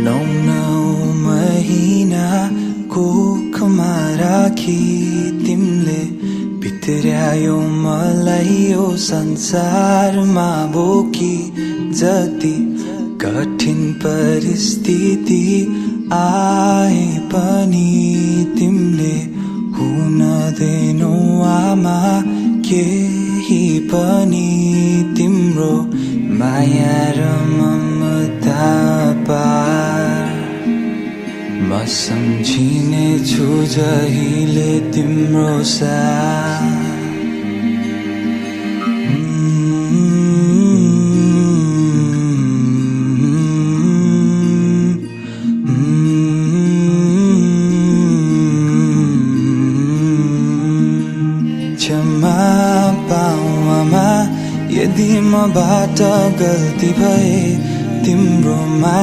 नौ महिना कोखमा राखी तिमीले भित्र्यायो मलाई यो संसारमा बोकी जति कठिन परिस्थिति आए पनि तिमीले हुन दिनौ आमा केही पनि तिम्रो माया र ममता पार म सम्झिने छु जहिले तिम्रो साथ क्षमा पाऊ आमा यदि मबाट गल्ती भए तिम्रो माया